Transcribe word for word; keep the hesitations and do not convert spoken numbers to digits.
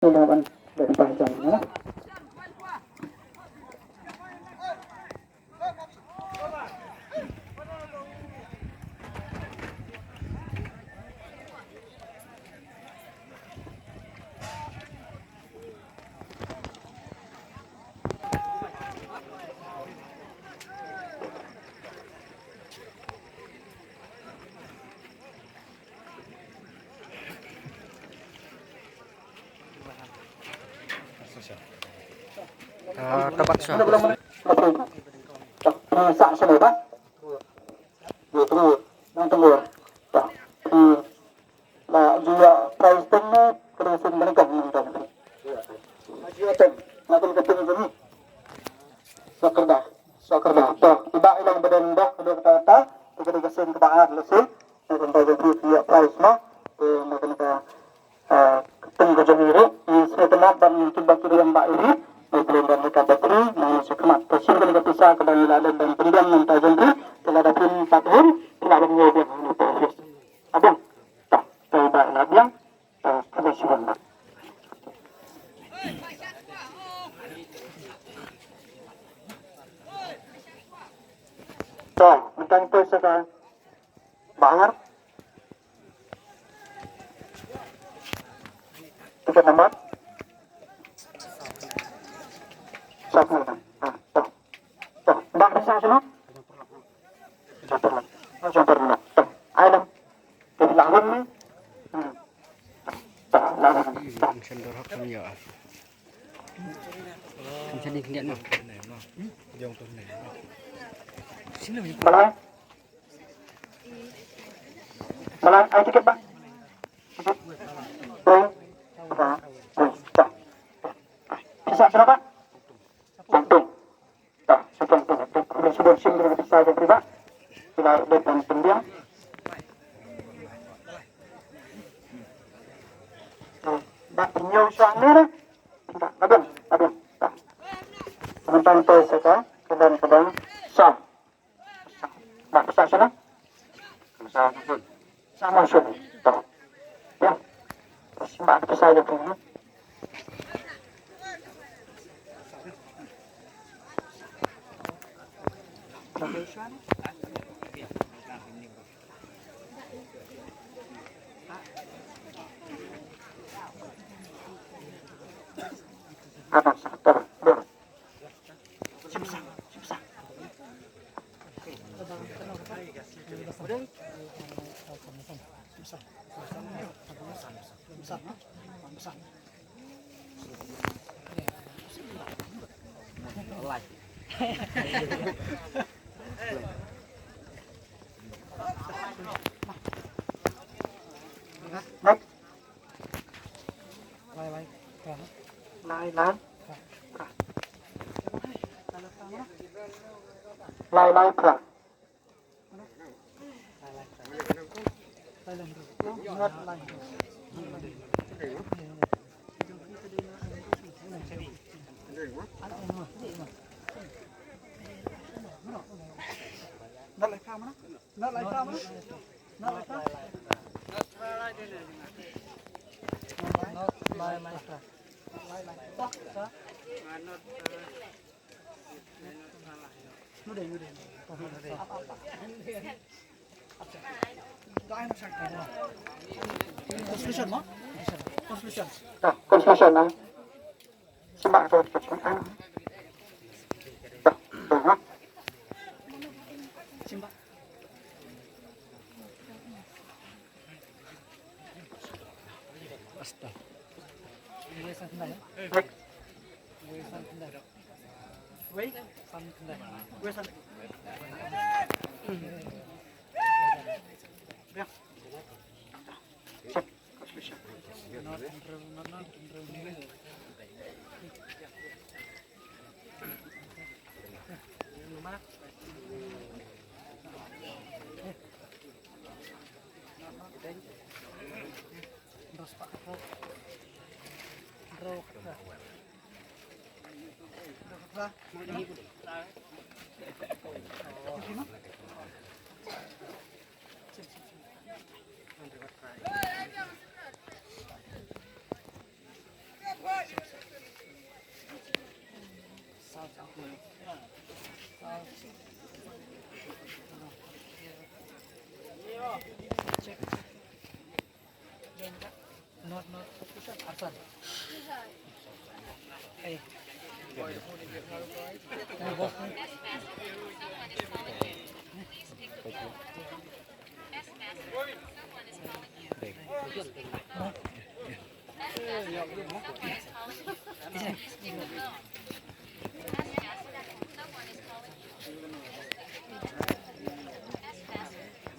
Ila ban ban ba jam na. Ah, tabak sa. Ah, sa sini ba. Yo, tunggu. Nang tunggu. Ta. Hmm. La jua prize teng ne kena sin menegak nang tadi. Jua teng. Nak kena teng tadi. Sakerda. Sakerda. Ta. Iba ilang badan dah kedua kata kata. Kita dikasih kata ar lesi. Nak kena tadi jua prize ma. Eh, nak kena Ah, teng ka jong i ruh, i sngewtynnat ban kit ba ki riam ba i ruh, i kren ban ka batri, nang sa khmat. Te shu kane ka pisa ka dang ïa leh ban pyndiang mynta jong ki, te lada phin pat hun, te lada phin ïa biang hangne pa office. Abang, ta, te ba la biang, ta, ka dang shu ban ba. Ta, mynta ngi poi sa ka Bahar. Tiket nombor. Satu. Ah, toh. Toh. Bang, bisa sini? Jumper lang. Oh, jumper lang. Toh. Ayo lang. Jadi lawan ni. Hmm. Toh, lawan. Toh. Ang sendor hak kami ya. Ang sendor hak kami ya. Sini. Bala. Bala, ai tiket, Bang. Tiket. Bang. Bang. Bang. Pisa berapa? Satu. Dah, satu, satu. Sudah, sudah, sudah, pisa aja, Bang. Kita lihat dan pembiang. Bang, penyau suara. Dah, abang, abang. Dah. Sementara itu, saya kadang-kadang sah. Ba pisa shano? Pisa shano? Sama shano. To. Ya. Ba pisa shano? Ano sa to? Next. Lai lai. Lai lai. Lai lai pra. Lai lai pra mana? Conclusion, no? Conclusion. Ah, conclusion, ah. Simbak tu, simbak. Simbak. Asta. Wei san khyndai. Wei san khyndai. Wei san khyndai. Wei san. Ya.